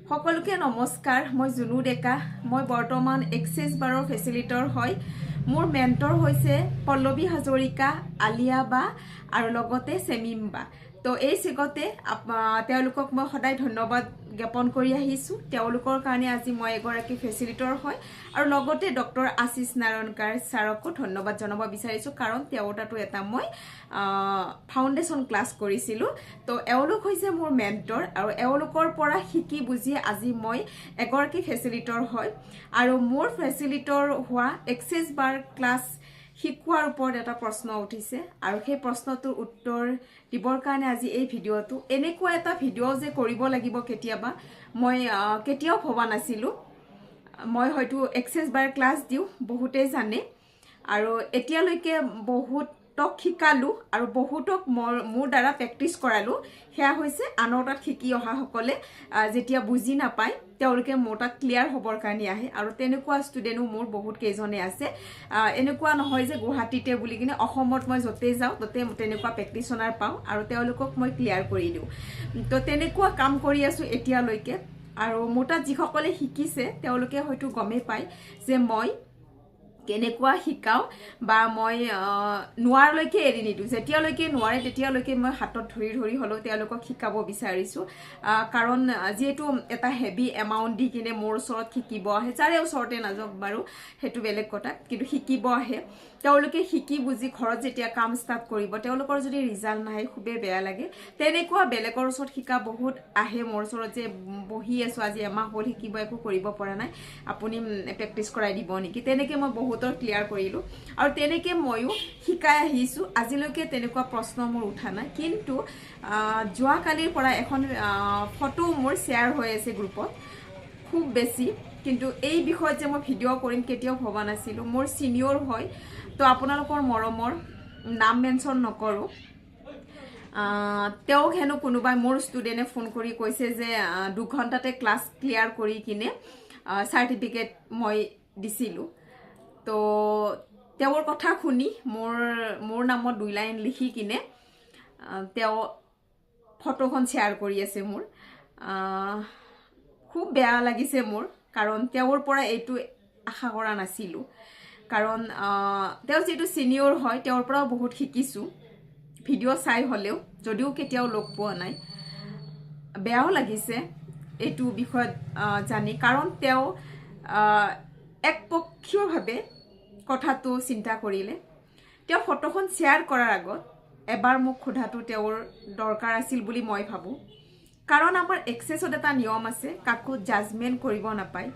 সকলোকে নমস্কাৰ। মই জুনু ডেকা। মই বৰ্তমান এক্সেছ বাৰৰ ফেচিলিটৰ হয়। মোৰ মেণ্টৰ হৈছে পল্লৱী হাজৰিকা, আলিয়া বা আৰু লগতে চেমিম বা। তো এই চেগতে তেওঁলোকক মই সদায় ধন্যবাদ জ্ঞাপন কৰি আহিছোঁ। তেওঁলোকৰ কাৰণে আজি মই এগৰাকী ফেচিলিটৰ হয় আৰু লগতে ডক্টৰ আশিষ নাৰায়ণকাৰ ছাৰকো ধন্যবাদ জনাব বিচাৰিছোঁ, কাৰণ তেওঁৰ তাতো এটা মই ফাউণ্ডেশ্যন ক্লাছ কৰিছিলোঁ। তো এওঁলোক হৈছে মোৰ মেণ্টৰ আৰু এওঁলোকৰ পৰা শিকি বুজি আজি মই এগৰাকী ফেচিলিটৰ হয়। আৰু মোৰ ফেচিলিটৰ হোৱা এক্সেছ বাৰ ক্লাছ শিকোৱাৰ ওপৰত এটা প্ৰশ্ন উঠিছে আৰু সেই প্ৰশ্নটোৰ উত্তৰ দিবৰ কাৰণে আজি এই ভিডিঅ'টো। এনেকুৱা এটা ভিডিঅ' যে কৰিব লাগিব কেতিয়াবা, মই কেতিয়াও ভবা নাছিলোঁ। মই হয়তো এক্সেছ বাৰ ক্লাছ দিওঁ, বহুতেই জানে আৰু এতিয়ালৈকে বহুতক শিকালোঁ আৰু বহুতক মোৰ দ্বাৰা প্ৰেক্টিচ কৰালোঁ। সেয়া হৈছে আনৰ তাত শিকি অহাসকলে যেতিয়া বুজি নাপায়, তেওঁলোকে মোৰ তাত ক্লিয়াৰ হ'বৰ কাৰণে আহে আৰু তেনেকুৱা ষ্টুডেণ্টো মোৰ বহুত কেইজনে আছে। এনেকুৱা নহয় যে গুৱাহাটীতে বুলি কিনে, অসমত মই য'তেই যাওঁ ত'তে তেনেকুৱা প্ৰেক্টিচনাৰ পাওঁ আৰু তেওঁলোকক মই ক্লিয়াৰ কৰি দিওঁ। তো তেনেকুৱা কাম কৰি আছোঁ এতিয়ালৈকে আৰু মোৰ তাত যিসকলে শিকিছে, তেওঁলোকে হয়তো গমেই পায় যে মই কেনেকুৱা শিকাওঁ বা মই নোৱাৰলৈকে এৰি নিদিওঁ। যেতিয়ালৈকে নোৱাৰে, তেতিয়ালৈকে মই হাতত ধৰি ধৰি হ'লেও তেওঁলোকক শিকাব বিচাৰিছোঁ। কাৰণ যিহেতু এটা হেভি এমাউণ্ট দি কিনে মোৰ ওচৰত শিকিব আহে, যাৰে ওচৰতে নাযাওক বাৰু, সেইটো বেলেগ কথা, কিন্তু শিকিব আহে, তেওঁলোকে শিকি বুজি ঘৰত যেতিয়া কাম ষ্টাৰ্ট কৰিব, তেওঁলোকৰ যদি ৰিজাল্ট নাহে, খুবেই বেয়া লাগে। তেনেকুৱা বেলেগৰ ওচৰত শিকা বহুত আহে মোৰ ওচৰত যে বহি আছোঁ, আজি এমাহ হ'ল শিকিব, একো কৰিব পৰা নাই, আপুনি প্ৰেক্টিচ কৰাই দিব নেকি? তেনেকৈ মই বহুতৰ ক্লিয়াৰ কৰিলোঁ আৰু তেনেকৈ ময়ো শিকাই আহিছোঁ। আজিলৈকে তেনেকুৱা প্ৰশ্ন মোৰ উঠা নাই। কিন্তু যোৱাকালিৰ পৰা এখন ফটো মোৰ শ্বেয়াৰ হৈ আছে গ্ৰুপত খুব বেছি। কিন্তু এই বিষয়ত যে মই ভিডিঅ' কৰিম, কেতিয়াও ভবা নাছিলোঁ। মোৰ ছিনিয়ৰ হয়, তো আপোনালোকৰ মৰমৰ, নাম মেনশ্যন নকৰোঁ। তেওঁক হেনো কোনোবাই, মোৰ ষ্টুডেণ্টে ফোন কৰি কৈছে যে 2 ঘণ্টাতে ক্লাছ ক্লিয়াৰ কৰি কিনে চাৰ্টিফিকেট মই দিছিলোঁ। তো তেওঁৰ কথা শুনি মোৰ নামত দুই লাইন লিখি কিনে তেওঁ ফটোখন শ্বেয়াৰ কৰি আছে। মোৰ খুব বেয়া লাগিছে মোৰ, কাৰণ তেওঁৰ পৰা এইটো আশা কৰা নাছিলোঁ। কাৰণ তেওঁ যিহেতু ছিনিয়ৰ হয়, তেওঁৰ পৰাও বহুত শিকিছোঁ ভিডিঅ' চাই হ'লেও, যদিও কেতিয়াও লগ পোৱা নাই। বেয়াও লাগিছে এইটো বিষয়ত জানি, কাৰণ তেওঁ একপক্ষীয়ভাৱে কথাটো চিন্তা কৰিলে। তেওঁ ফটোখন শ্বেয়াৰ কৰাৰ আগত এবাৰ মোক সোধাটো তেওঁৰ দৰকাৰ আছিল বুলি মই ভাবোঁ। কাৰণ আমাৰ এক্সেছত এটা নিয়ম আছে, কাকো জাজমেণ্ট কৰিব নাপায়।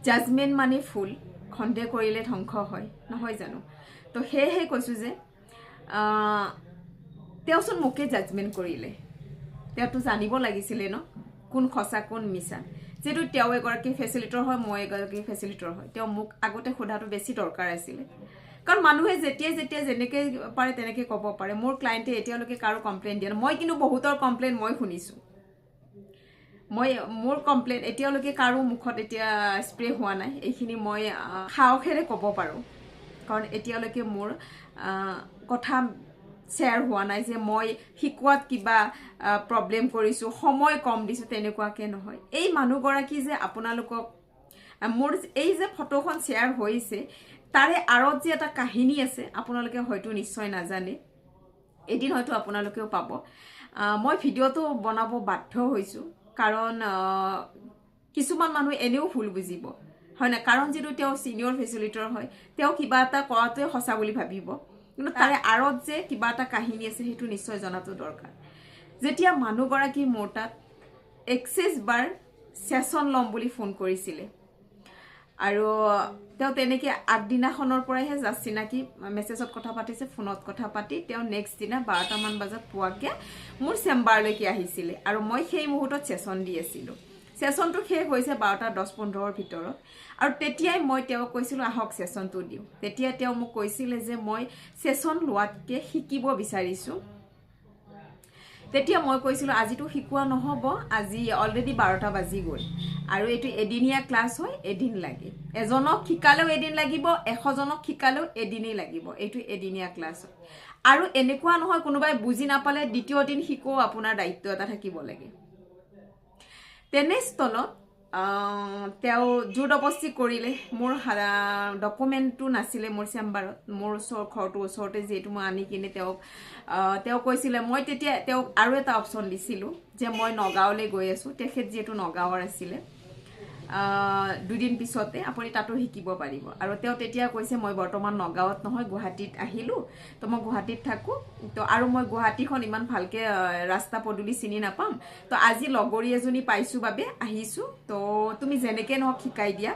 জাজমেণ্ট মানে ভুল, সন্দেহ কৰিলে ধ্বংস হয়, নহয় জানো? তো সেয়েহে কৈছোঁ যে তেওঁচোন মোকে জাজমেণ্ট কৰিলে। তেওঁতো জানিব লাগিছিলে ন, কোন সঁচা কোন মিছা। যিহেতু তেওঁ এগৰাকী ফেচিলিটৰ হয়, মই এগৰাকী ফেচিলিটৰ হয়, তেওঁ মোক আগতে সোধাটো বেছি দৰকাৰ আছিলে। কাৰণ মানুহে যেতিয়াই যেতিয়া যেনেকৈ পাৰে তেনেকৈ ক'ব পাৰে। মোৰ ক্লাইণ্টে এতিয়ালৈকে কাৰো কমপ্লেইন দিয়া নাই। মই কিন্তু বহুতৰ কমপ্লেইন মই শুনিছোঁ। মই মোৰ কমপ্লেইন এতিয়ালৈকে কাৰো মুখত এতিয়া স্প্ৰে হোৱা নাই। এইখিনি মই সাহসেৰে ক'ব পাৰোঁ, কাৰণ এতিয়ালৈকে মোৰ কথা শ্বেয়াৰ হোৱা নাই যে মই শিকোৱাত কিবা প্ৰব্লেম কৰিছোঁ, সময় কম দিছোঁ, তেনেকুৱাকৈ নহয়। এই মানুহগৰাকী যে আপোনালোকক মোৰ এই যে ফটোখন শ্বেয়াৰ হৈছে, তাৰে আঁৰত যে এটা কাহিনী আছে, আপোনালোকে হয়তো নিশ্চয় নাজানে। এদিন হয়তো আপোনালোকেও পাব। মই ভিডিঅ'টো বনাব বাধ্য হৈছোঁ, কাৰণ কিছুমান মানুহ এনেও ভুল বুজিব, হয় নাই? কাৰণ যিটো তেওঁ ছিনিয়ৰ ফেচিলিটৰ হয়, তেওঁ কিবা এটা কৰাটোৱে সঁচা বুলি ভাবিব। কিন্তু তাৰে আঁৰত যে কিবা এটা কাহিনী আছে, সেইটো নিশ্চয় জনাটো দৰকাৰ। যেতিয়া মানুহগৰাকী মোৰ তাত এক্সেছ বাৰ ছেছন ল'ম বুলি ফোন কৰিছিলে আৰু তেওঁ তেনেকৈ আগদিনাখনৰ পৰাইহে জাষ্ট চিনাকি, মেছেজত কথা পাতিছে, ফোনত কথা পাতি তেওঁ নেক্সট দিনা 12টামান বজাত পোৱাকৈ মোৰ চেম্বাৰলৈকে আহিছিলে আৰু মই সেই মুহূৰ্তত ছেছন দি আছিলোঁ। ছেছনটো শেষ হৈছে 12টা 10-15ৰ ভিতৰত আৰু তেতিয়াই মই তেওঁক কৈছিলোঁ, আহক, ছেছনটো দিওঁ। তেতিয়া তেওঁ মোক কৈছিলে যে মই ছেছন লোৱাতকৈ শিকিব বিচাৰিছোঁ। তেতিয়া মই কৈছিলোঁ, আজিতো শিকোৱা নহ'ব, আজি অলৰেডি 12টা বাজি গ'ল আৰু এইটো এদিনীয়া ক্লাছ হয়, এদিন লাগে। এজনক শিকালেও এদিন লাগিব, 100জনক শিকালেও এদিনেই লাগিব। এইটো এদিনীয়া ক্লাছ হয় আৰু এনেকুৱা নহয়, কোনোবাই বুজি নাপালে দ্বিতীয় দিন শিকোও আপোনাৰ দায়িত্ব এটা থাকিব লাগে। তেনেস্থলত তেওঁ জোৰদবস্তি কৰিলে। মোৰ ডকুমেণ্টটো নাছিলে মোৰ চেম্বাৰত, মোৰ ওচৰ ঘৰটোৰ ওচৰতে যিহেতু, মই আনি কিনে তেওঁক তেওঁ কৈছিলে, মই তেতিয়া তেওঁক আৰু এটা অপশ্যন দিছিলোঁ যে মই নগাঁৱলৈ গৈ আছোঁ, তেখেত যিহেতু নগাঁৱৰ আছিলে, 2 দিন পিছতে আপুনি তাতো শিকিব পাৰিব। আৰু তেওঁ তেতিয়া কৈছে, মই বৰ্তমান নগাঁৱত নহয়, গুৱাহাটীত আহিলোঁ, তো মই গুৱাহাটীত থাকোঁ, তো আৰু মই গুৱাহাটীখন ইমান ভালকৈ ৰাস্তা পদূলি চিনি নাপাম, তো আজি লগৰী এজনী পাইছোঁ বাবে আহিছোঁ, তো তুমি যেনেকৈ নহওক শিকাই দিয়া।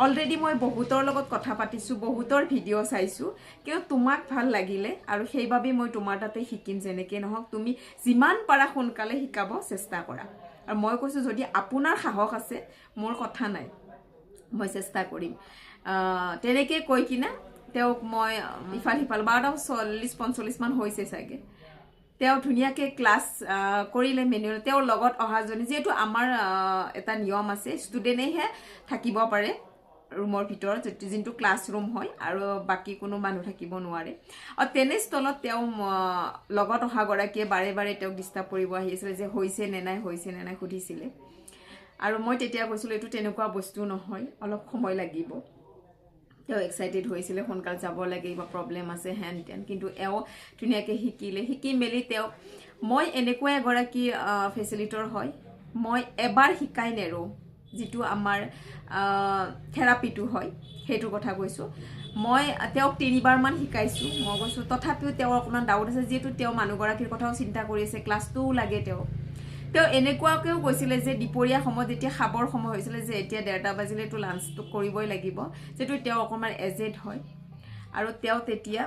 অলৰেডি মই বহুতৰ লগত কথা পাতিছোঁ, বহুতৰ ভিডিঅ' চাইছোঁ, কিন্তু তোমাক ভাল লাগিলে আৰু সেইবাবে মই তোমাৰ তাতে শিকিম। যেনেকৈ নহওক তুমি যিমান পাৰা সোনকালে শিকাব চেষ্টা কৰা। আৰু মই কৈছোঁ, যদি আপোনাৰ সাহস আছে, মোৰ কথা নাই, মই চেষ্টা কৰিম। তেনেকৈ কৈ কিনে তেওঁক মই ইফাল সিফাল 12টা 40 45মান হৈছে চাগে, তেওঁ ধুনীয়াকৈ ক্লাছ কৰিলে মেনুৱেল। তেওঁৰ লগত অহাজনী, যিহেতু আমাৰ এটা নিয়ম আছে, ষ্টুডেণ্টেহে থাকিব পাৰে ৰুমৰ ভিতৰত, যোনটো ক্লাছ ৰুম হয়, আৰু বাকী কোনো মানুহ থাকিব নোৱাৰে। আৰু তেনেস্থলত তেওঁ লগত অহাগৰাকীয়ে বাৰে বাৰে তেওঁক ডিষ্টাৰ্ব কৰিব আহি আছিলে যে হৈছে নে নাই, হৈছে নে নাই সুধিছিলে। আৰু মই তেতিয়া কৈছিলোঁ, এইটো তেনেকুৱা বস্তু নহয়, অলপ সময় লাগিব। তেওঁ এক্সাইটেড হৈছিলে, সোনকালে যাব লাগে, কিবা প্ৰব্লেম আছে, হেন তেন। কিন্তু এওঁ ধুনীয়াকৈ শিকিলে। শিকি মেলি তেওঁক মই এনেকুৱা এগৰাকী ফেচিলিটৰ হয়, মই এবাৰ শিকাই নেৰোঁ। যিটো আমাৰ থেৰাপিটো হয়, সেইটোৰ কথা কৈছোঁ। মই তেওঁক তিনিবাৰমান শিকাইছোঁ। মই কৈছোঁ, তথাপিও তেওঁৰ অকণমান ডাউট আছে, যিহেতু তেওঁ মানুহগৰাকীৰ কথাও চিন্তা কৰি আছে, ক্লাছটোও লাগে তেওঁ। তেওঁ এনেকুৱাকৈও কৈছিলে যে দুপৰীয়া সময়ত যেতিয়া খাবৰ সময় হৈছিলে, যে এতিয়া 1:30 বাজিলেতো লাঞ্চটো কৰিবই লাগিব, যিহেতু তেওঁ অকণমান এজেড হয়। আৰু তেওঁ তেতিয়া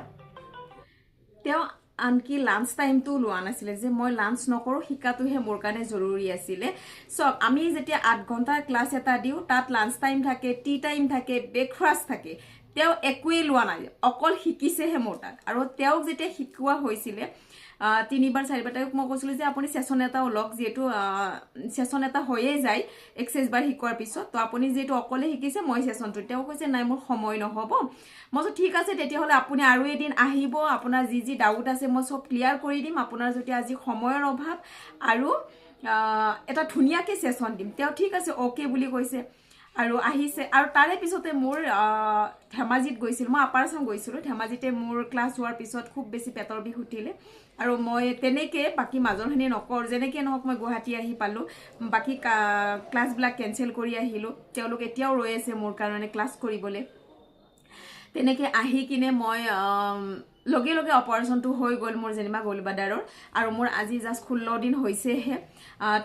তেওঁ আনকি লাঞ্চ টাইমটোও লোৱা নাছিলে যে মই লাঞ্চ নকৰোঁ, শিকাটোহে মোৰ কাৰণে জৰুৰী আছিলে। চাওক, আমি যেতিয়া 8 ঘণ্টাৰ ক্লাছ এটা দিওঁ, তাত লাঞ্চ টাইম থাকে, টি টাইম থাকে, ব্ৰেকফাষ্ট থাকে। তেওঁ একোৱেই লোৱা নাই, অকল শিকিছেহে মোৰ তাত। আৰু তেওঁক যেতিয়া শিকোৱা হৈছিলে তিনিবাৰ চাৰিবাৰ, তেওঁক মই কৈছিলোঁ যে আপুনি ছেশ্যন এটাও লওক, যিহেতু ছেশ্যন এটা হৈয়ে যায় এক্সেছ বাৰ শিকোৱাৰ পিছত, তো আপুনি যিহেতু অকলে শিকিছে, মই ছেশ্যনটো। তেওঁ কৈছে, নাই, মোৰ সময় নহ'ব। মই কৈছোঁ, ঠিক আছে, তেতিয়াহ'লে আপুনি আৰু এদিন আহিব, আপোনাৰ যি যি ডাউট আছে মই চব ক্লিয়াৰ কৰি দিম। আপোনাৰ যদি আজি সময়ৰ অভাৱ, আৰু এটা ধুনীয়াকৈ ছেশ্যন দিম। তেওঁ ঠিক আছে, অ'কে বুলি কৈছে আৰু আহিছে। আৰু তাৰে পিছতে মোৰ ধেমাজিত গৈছিলোঁ, মই আপাৰ আছাম গৈছিলোঁ। ধেমাজিতে মোৰ ক্লাছ হোৱাৰ পিছত খুব বেছি পেটৰ বিষ উঠিলে আৰু মই তেনেকৈ বাকী মাজৰখিনি নকৰোঁ, যেনেকৈ নহওক মই গুৱাহাটী আহি পালোঁ। বাকী ক্লাছবিলাক কেঞ্চেল কৰি আহিলোঁ। তেওঁলোক এতিয়াও ৰৈ আছে মোৰ কাৰণে ক্লাছ কৰিবলৈ। তেনেকৈ আহি কিনে মই লগে লগে অপাৰেশ্যনটো হৈ গ'ল মোৰ যেনিবা গলবাদাৰৰ। আৰু মোৰ আজি জাষ্ট 16 দিন হৈছেহে।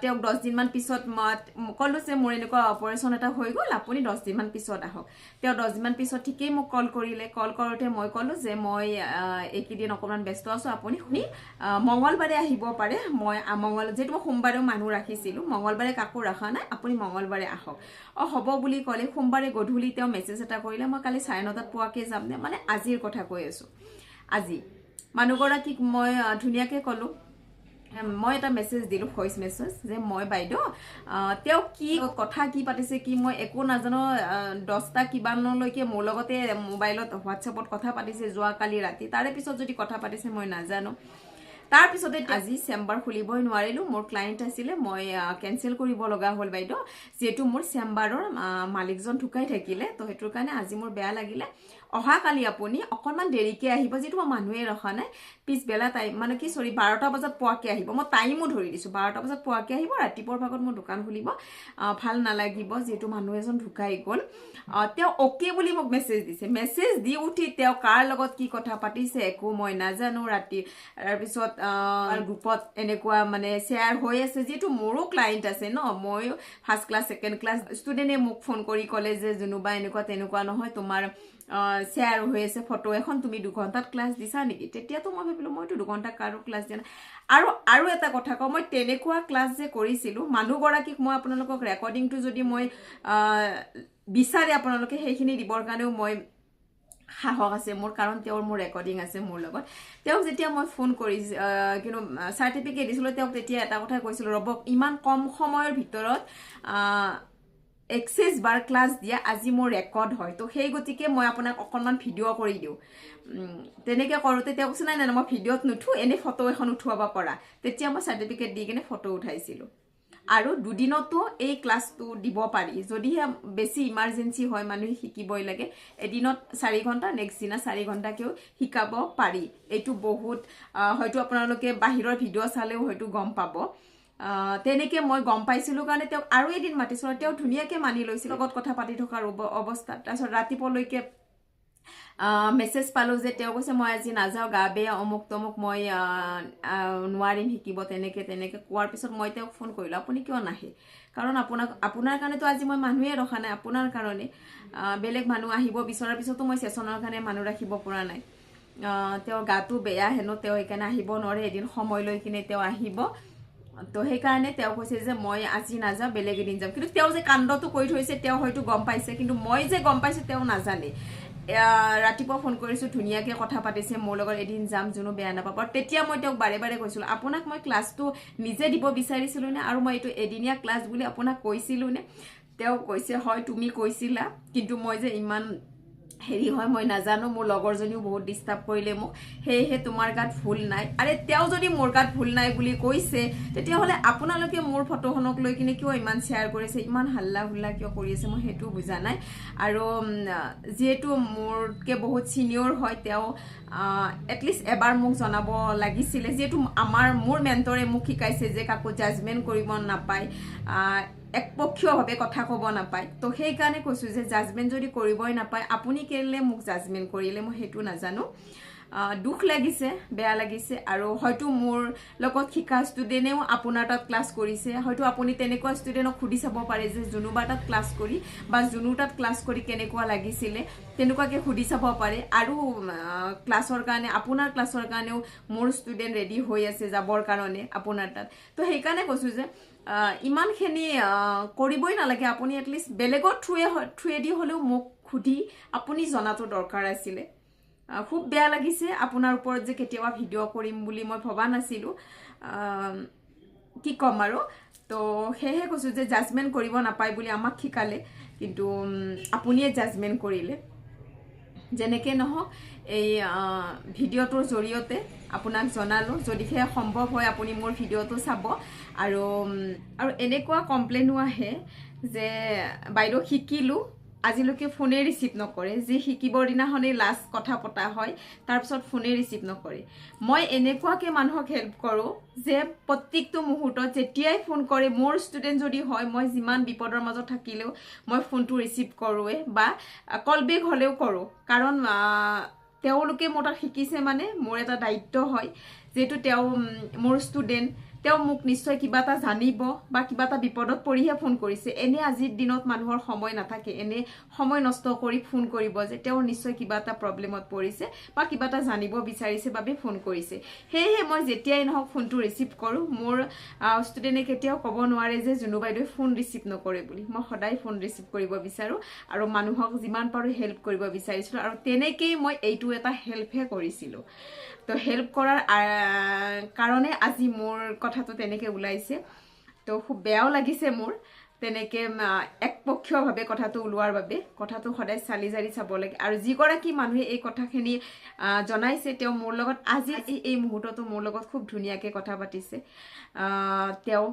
তেওঁক 10 দিনমান পিছত মই ক'লোঁ যে মোৰ এনেকুৱা অপাৰেশ্যন এটা হৈ গ'ল, আপুনি 10 দিনমান পিছত আহক। তেওঁ 10 দিনমান পিছত ঠিকেই মোক কল কৰিলে। কল কৰোঁতে মই ক'লোঁ যে মই এইকেইদিন অকণমান ব্যস্ত আছোঁ, আপুনি শুনি মঙলবাৰে আহিব পাৰে। মই মঙল, যিহেতু মই সোমবাৰেও মানুহ ৰাখিছিলোঁ, মঙলবাৰে কাকো ৰখা নাই, আপুনি মঙলবাৰে আহক। অঁ, হ'ব বুলি ক'লে। সোমবাৰে গধূলি তেওঁ মেছেজ এটা কৰিলে, মই কালি 9:30ত পোৱাকৈ যামনে? মানে আজিৰ কথা কৈ আছোঁ। আজি মানুহগৰাকীক মই ধুনীয়াকৈ ক'লোঁ, মই এটা মেছেজ দিলোঁ, ভইচ মেছেজ, যে মই বাইদেউ, তেওঁ কি কথা কি পাতিছে কি মই একো নাজানো, 10টা কিমানলৈকে মোৰ লগতে মোবাইলত হোৱাটছএপত কথা পাতিছে যোৱাকালি ৰাতি, তাৰে পিছত যদি কথা পাতিছে মই নাজানো। তাৰপিছতে আজি চেম্বাৰ খুলিবই নোৱাৰিলোঁ, মোৰ ক্লায়েণ্ট আছিলে, মই কেঞ্চেল কৰিব লগা হ'ল বাইদেউ, যিহেতু মোৰ চেম্বাৰৰ মালিকজন ঢুকাই থাকিলে, তো সেইটোৰ কাৰণে আজি মোৰ বেয়া লাগিলে। অহাকালি আপুনি অকণমান দেৰিকৈ আহিব, যিহেতু মই মানুহে ৰখা নাই, পিছবেলা টাইম, মানে কি, চৰি, 12টা বজাত পোৱাকৈ আহিব। মই টাইমো ধৰি দিছোঁ, 12টা বজাত পোৱাকৈ আহিব, ৰাতিপুৱাৰ ভাগত মোৰ দোকান খুলিব ভাল নালাগিব, যিহেতু মানুহ এজন ঢুকাই গ'ল। তেওঁ অ'কে বুলি মোক মেছেজ দিছে। মেছেজ দি উঠি তেওঁ কাৰ লগত কি কথা পাতিছে একো মই নাজানো ৰাতি। তাৰপিছত গ্ৰুপত এনেকুৱা মানে শ্বেয়াৰ হৈ আছে, যিহেতু মোৰো ক্লায়েণ্ট আছে ন, ময়ো ফাৰ্ষ্ট ক্লাছ ছেকেণ্ড ক্লাছ ষ্টুডেণ্টে মোক ফোন কৰি ক'লে যে জুনুবা, এনেকুৱা তেনেকুৱা নহয়, তোমাৰ শ্বেয়াৰ হৈ আছে ফটো এখন, তুমি 2 ঘণ্টাত ক্লাছ দিছা নেকি? তেতিয়াতো মই ভাবিলোঁ, মইতো 2 ঘণ্টা কাৰো ক্লাছ দিয়া নাই। আৰু এটা কথা কওঁ, মই তেনেকুৱা ক্লাছ যে কৰিছিলোঁ মানুহগৰাকীক, মই আপোনালোকক ৰেকৰ্ডিংটো যদি মই বিচাৰে আপোনালোকে, সেইখিনি দিবৰ কাৰণেও মই সাহস আছে মোৰ, কাৰণ তেওঁৰ মোৰ ৰেকৰ্ডিং আছে মোৰ লগত। তেওঁক যেতিয়া মই ফোন কৰি কিন্তু চাৰ্টিফিকেট দিছিলোঁ, তেওঁক তেতিয়া এটা কথাই কৈছিলোঁ, ৰ'ব, ইমান কম সময়ৰ ভিতৰত এক্সেছ বাৰ ক্লাছ দিয়া আজি মোৰ ৰেকৰ্ড হয়, তো সেই গতিকে মই আপোনাক অকণমান ভিডিঅ' কৰি দিওঁ। তেনেকৈ কৰোঁতে তেওঁ কৈছে, নাই নাই, মই ভিডিঅ'ত নুঠো, এনেই ফটো এখন উঠোৱাব পৰা। তেতিয়া মই চাৰ্টিফিকেট দি কিনে ফটো উঠাইছিলোঁ। আৰু দুদিনতো এই ক্লাছটো দিব পাৰি। যদিহে বেছি ইমাৰ্জেঞ্চি হয়, মানুহে শিকিবই লাগে, এদিনত 4 ঘণ্টা, নেক্সট দিনা 4 ঘণ্টাকৈও শিকাব পাৰি। এইটো বহুত হয়তো আপোনালোকে বাহিৰৰ ভিডিঅ' চালেও হয়তো গম পাব। তেনেকে মই গম পাইছিলোঁ কাৰণে তেওঁক আৰু এদিন মাতিছিলোঁ আৰু তেওঁ ধুনীয়াকৈ মানি লৈছিল লগত কথা পাতি থকাৰ অৱস্থাত। তাৰপিছত ৰাতিপুৱালৈকে মেছেজ পালোঁ যে তেওঁ কৈছে, "মই আজি নাযাওঁ, গা বেয়া, অমুক তমুক, মই আহ, আহ, নোৱাৰিম শিকিব।" তেনেকে তেনেকে কোৱাৰ পিছত মই তেওঁক ফোন কৰিলোঁ, "আপুনি কিয় নাহে? কাৰণ আপোনাৰ কাৰণেতো আজি মই মানুহে ৰখা নাই। আপোনাৰ কাৰণে বেলেগ মানুহ আহিব বিচৰাৰ পিছতো মই ছেশ্যনৰ কাৰণে মানুহ ৰাখিব পৰা নাই।" তেওঁৰ গাটো বেয়া হেনো, তেওঁ সেইকাৰণে আহিব নোৱাৰে, এদিন সময় লৈ কিনে তেওঁ আহিব। তো সেইকাৰণে তেওঁ কৈছে যে মই আজি নাযাওঁ, বেলেগ এদিন যাম। কিন্তু তেওঁ যে কাণ্ডটো কৰি থৈছে, তেওঁ হয়তো গম পাইছে, কিন্তু মই যে গম পাইছোঁ তেওঁ নাজানে। ৰাতিপুৱা ফোন কৰিছোঁ, ধুনীয়াকৈ কথা পাতিছে মোৰ লগত, "এদিন যাম জুনু, বেয়া নাপাব।" আৰু তেতিয়া মই তেওঁক বাৰে বাৰে কৈছিলোঁ, "আপোনাক মই ক্লাছটো নিজে দিব বিচাৰিছিলোঁ নে? আৰু মই এইটো এদিনীয়া ক্লাছ বুলি আপোনাক কৈছিলোঁ নে?" তেওঁ কৈছে, "হয়, তুমি কৈছিলা, কিন্তু মই যে ইমান হেৰি হয় মই নাজানো। মোৰ লগৰজনীও বহুত ডিষ্টাৰ্ব কৰিলে মোক, সেয়েহে তোমাৰ গাত ভুল নাই।" আৰে, তেওঁ যদি মোৰ গাত ভুল নাই বুলি কৈছে, তেতিয়াহ'লে আপোনালোকে মোৰ ফটোখনক লৈ কিনে কিয় ইমান শ্বেয়াৰ কৰিছে, ইমান হাল্লা হুল্লা কিয় কৰি আছে, মই সেইটো বুজা নাই। আৰু যিহেতু মোতকৈ বহুত ছিনিয়ৰ হয় তেওঁ, এটলিষ্ট এবাৰ মোক জনাব লাগিছিলে। যিহেতু মোৰ মেণ্টৰে মোক শিকাইছে যে কাকো জাজমেণ্ট কৰিব নাপায়, একপক্ষীয়ভাৱে কথা ক'ব নাপায়। তো সেইকাৰণে কৈছোঁ যে জাজমেণ্ট যদি কৰিবই নাপায়, আপুনি কেলৈ মোক জাজমেণ্ট কৰিলে, মই সেইটো নাজানো। দুখ লাগিছে, বেয়া লাগিছে। আৰু হয়তো মোৰ লগত শিকা ষ্টুডেণ্টেও আপোনাৰ তাত ক্লাছ কৰিছে। হয়তো আপুনি তেনেকুৱা ষ্টুডেণ্টক সুধি চাব পাৰে যে জুনুবাৰ তাত ক্লাছ কৰি বা জুনুৰ তাত ক্লাছ কৰি কেনেকুৱা লাগিছিলে, তেনেকুৱাকৈ সুধি চাব পাৰে। আৰু ক্লাছৰ কাৰণে, আপোনাৰ ক্লাছৰ কাৰণেও মোৰ ষ্টুডেণ্ট ৰেডি হৈ আছে যাবৰ কাৰণে আপোনাৰ তাত। তো সেইকাৰণে কৈছোঁ যে ইমানখিনি কৰিবই নালাগে। আপুনি এটলিষ্ট বেলেগৰ থ্ৰুৱেদি হ'লেও মোক সুধি আপুনি জনাটো দৰকাৰ আছিলে। খুব বেয়া লাগিছে। আপোনাৰ ওপৰত যে কেতিয়াবা ভিডিঅ' কৰিম বুলি মই ভবা নাছিলোঁ। কি ক'ম আৰু? তো সেয়েহে কৈছোঁ যে জাজমেণ্ট কৰিব নাপায় বুলি আমাক শিকালে, কিন্তু আপুনিয়ে জাজমেণ্ট কৰিলে। যেনেকে নহওক, এই ভিডিঅ'টোৰ জৰিয়তে আপোনাক জনালোঁ। যদিহে সম্ভৱ হয়, আপুনি মোৰ ভিডিঅ'টো চাব। আৰু এনেকুৱা কমপ্লেইনো আহে যে "বাইদেউ, শিকিলোঁ, আজিলৈকে ফোনেই ৰিচিভ নকৰে।" যি শিকিবৰ দিনাখনেই লাষ্ট কথা পতা হয়, তাৰপিছত ফোনেই ৰিচিভ নকৰে। মই এনেকুৱাকৈ মানুহক হেল্প কৰোঁ যে প্ৰত্যেকটো মুহূৰ্তত যেতিয়াই ফোন কৰে, মোৰ ষ্টুডেণ্ট যদি হয়, মই যিমান বিপদৰ মাজত থাকিলেও মই ফোনটো ৰিচিভ কৰোঁৱেই বা কল বেক হ'লেও কৰোঁ। কাৰণ তেওঁলোকে মোৰ তাত শিকিছে, মানে মোৰ এটা দায়িত্ব হয়। যিহেতু তেওঁ মোৰ ষ্টুডেণ্ট, তেওঁ মোক নিশ্চয় কিবা এটা জানিব বা কিবা এটা বিপদত পৰিহে ফোন কৰিছে। এনে আজিৰ দিনত মানুহৰ সময় নাথাকে এনে সময় নষ্ট কৰি ফোন কৰিব যে। তেওঁ নিশ্চয় কিবা এটা প্ৰব্লেমত পৰিছে বা কিবা এটা জানিব বিচাৰিছে বাবে ফোন কৰিছে। সেয়েহে মই যেতিয়াই নহওক ফোনটো ৰিচিভ কৰোঁ। মোৰ ষ্টুডেণ্টে কেতিয়াও ক'ব নোৱাৰে যে জুনু বাইদেৱে ফোন ৰিচিভ নকৰে বুলি। মই সদায় ফোন ৰিচিভ কৰিব বিচাৰোঁ আৰু মানুহক যিমান পাৰোঁ হেল্প কৰিব বিচাৰিছিলোঁ আৰু তেনেকেই মই এইটো এটা হেল্পহে কৰিছিলোঁ। তো হেল্প কৰাৰ কাৰণে আজি মোৰ কথাটো তেনেকৈ ওলাইছে। তো খুব বেয়াও লাগিছে মোৰ তেনেকৈ একপক্ষীয়ভাৱে কথাটো ওলোৱাৰ বাবে। কথাটো সদায় চালি জাৰি চাব লাগে। আৰু যিগৰাকী মানুহে এই কথাখিনি জনাইছে, তেওঁ মোৰ লগত আজি এই মুহূৰ্ততো মোৰ লগত খুব ধুনীয়াকৈ কথা পাতিছে। তেওঁ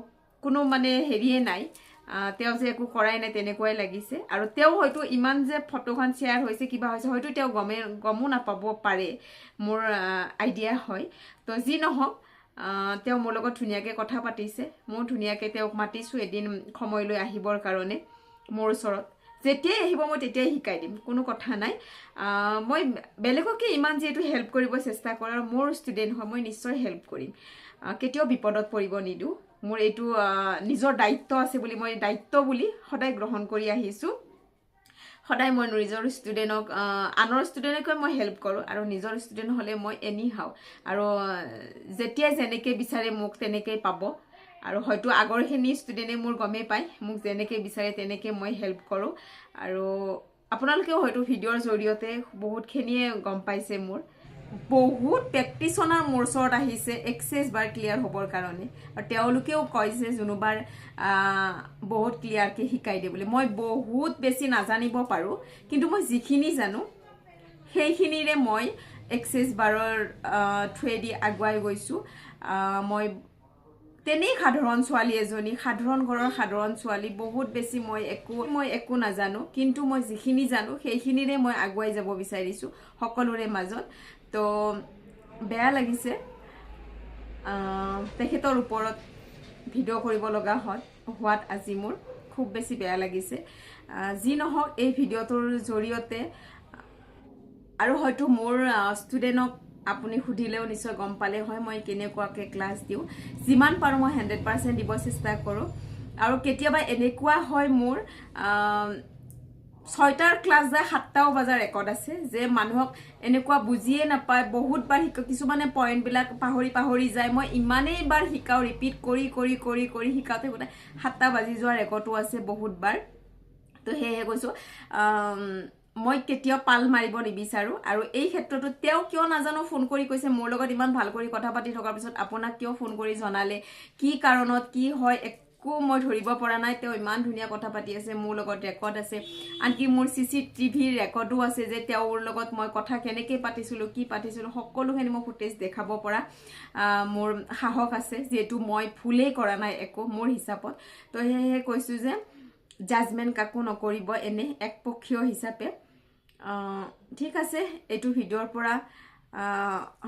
কোনো মানে হেৰিয়ে নাই, তেওঁ যে একো কৰাই নাই তেনেকুৱাই লাগিছে। আৰু তেওঁ হয়তো ইমান যে ফটোখন শ্বেয়াৰ হৈছে, কিবা হৈছে, হয়তো তেওঁ গমো নাপাব পাৰে, মোৰ আইডিয়া হয়। তো যি নহওক, তেওঁ মোৰ লগত ধুনীয়াকৈ কথা পাতিছে। ময়ো ধুনীয়াকৈ তেওঁক মাতিছোঁ এদিন সময় লৈ আহিবৰ কাৰণে মোৰ ওচৰত। যেতিয়াই আহিব, মই তেতিয়াই শিকাই দিম, কোনো কথা নাই। মই বেলেগকে ইমান যিহেতু হেল্প কৰিব চেষ্টা কৰোঁ আৰু মোৰ ষ্টুডেণ্ট হয়, মই নিশ্চয় হেল্প কৰিম। কেতিয়াও বিপদত পৰিব নিদিওঁ। মোৰ এইটো নিজৰ দায়িত্ব আছে বুলি, মই দায়িত্ব বুলি সদায় গ্ৰহণ কৰি আহিছোঁ। সদায় মই নিজৰ ষ্টুডেণ্টক, আনৰ ষ্টুডেণ্টকে মই হেল্প কৰোঁ আৰু নিজৰ ষ্টুডেণ্ট হ'লে মই এনি হাও আৰু যেতিয়াই যেনেকৈ বিচাৰে মোক তেনেকেই পাব। আৰু হয়তো আগৰখিনি ষ্টুডেণ্টে মোৰ গমেই পায়, মোক যেনেকৈ বিচাৰে তেনেকৈ মই হেল্প কৰোঁ। আৰু আপোনালোকেও হয়তো ভিডিঅ'ৰ জৰিয়তে বহুতখিনিয়ে গম পাইছে। মোৰ বহুত প্ৰেক্টিচনাৰ মোৰ ওচৰত আহিছে এক্সেছ বাৰ ক্লিয়াৰ হ'বৰ কাৰণে আৰু তেওঁলোকেও কয় যে জুনুবাৰ বহুত ক্লিয়াৰকৈ শিকাই দিয়ে বুলি। মই বহুত বেছি নাজানিব পাৰোঁ, কিন্তু মই যিখিনি জানো সেইখিনিৰে মই এক্সেছ বাৰৰ থ্ৰুৱেদি আগুৱাই গৈছোঁ। মই তেনেই সাধাৰণ ছোৱালী এজনী, সাধাৰণ ঘৰৰ সাধাৰণ ছোৱালী। বহুত বেছি মই একো নাজানো, কিন্তু মই যিখিনি জানো সেইখিনিৰে মই আগুৱাই যাব বিচাৰিছোঁ সকলোৰে মাজত। তো বেয়া লাগিছে তেখেতৰ ওপৰত ভিডিঅ' কৰিব লগা হোৱাত আজি মোৰ খুব বেছি বেয়া লাগিছে। যি নহওক, এই ভিডিঅ'টোৰ জৰিয়তে আৰু হয়তো মোৰ ষ্টুডেণ্টক আপুনি সুধিলেও নিশ্চয় গম পালে হয় মই কেনেকুৱাকৈ ক্লাছ দিওঁ। যিমান পাৰোঁ মই 100% দিব চেষ্টা কৰোঁ। আৰু কেতিয়াবা এনেকুৱা হয়, মোৰ 6টাৰ ক্লাছ যায় 7টাও বজাৰ ৰেকৰ্ড আছে যে মানুহক এনেকুৱা বুজিয়ে নাপায়। বহুতবাৰ কিছুমানে পইণ্টবিলাক পাহৰি পাহৰি যায়। মই ইমানেই বাৰ শিকাওঁ, ৰিপিট কৰি কৰি কৰি কৰি শিকাওঁতে গোটেই 7টা বাজি যোৱাৰ ৰেকৰ্ডো আছে বহুতবাৰ। তো সেয়েহে কৈছোঁ, মই কেতিয়াও পাল মাৰিব নিবিচাৰোঁ। আৰু এই ক্ষেত্ৰতো তেওঁ কিয় নাজানো ফোন কৰি কৈছে, মোৰ লগত ইমান ভাল কৰি কথা পাতি থকাৰ পিছত আপোনাক কিয় ফোন কৰি জনালে, কি কাৰণত কি হয় একো মই ধৰিব পৰা নাই। তেওঁ ইমান ধুনীয়া কথা পাতি আছে মোৰ লগত, ৰেকৰ্ড আছে, আনকি মোৰ চিচিটিভিৰ ৰেকৰ্ডো আছে যে তেওঁৰ লগত মই কথা কেনেকৈ পাতিছিলোঁ, কি পাতিছিলোঁ, সকলোখিনি মই ফুটেজ দেখাব পৰা মোৰ সাহস আছে, যিহেতু মই ভুলেই কৰা নাই একো মোৰ হিচাপত। তো সেয়েহে কৈছোঁ যে জাজমেণ্ট কাকো নকৰিব এনে একপক্ষীয় হিচাপে। ঠিক আছে, এইটো ভিডিঅ'ৰ পৰা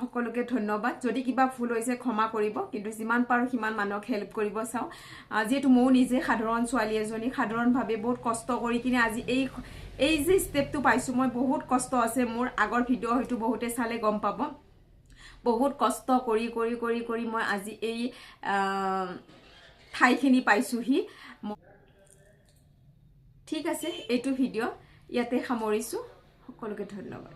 সকলোকে ধন্যবাদ। যদি কিবা ভুল হৈছে ক্ষমা কৰিব, কিন্তু যিমান পাৰোঁ সিমান মানুহক হেল্প কৰিব চাওঁ। যিহেতু ময়ো নিজে সাধাৰণ ছোৱালী এজনী, সাধাৰণভাৱে বহুত কষ্ট কৰি কিনে আজি এই যে ষ্টেপটো পাইছোঁ মই, বহুত কষ্ট আছে মোৰ। আগৰ ভিডিঅ' হয়তো বহুতে চালে গম পাব, বহুত কষ্ট কৰি কৰি কৰি কৰি মই আজি এই ঠাইখিনি পাইছোঁহি। ঠিক আছে, এইটো ভিডিঅ' ইয়াতে সামৰিছোঁ। সকলোকে ধন্যবাদ।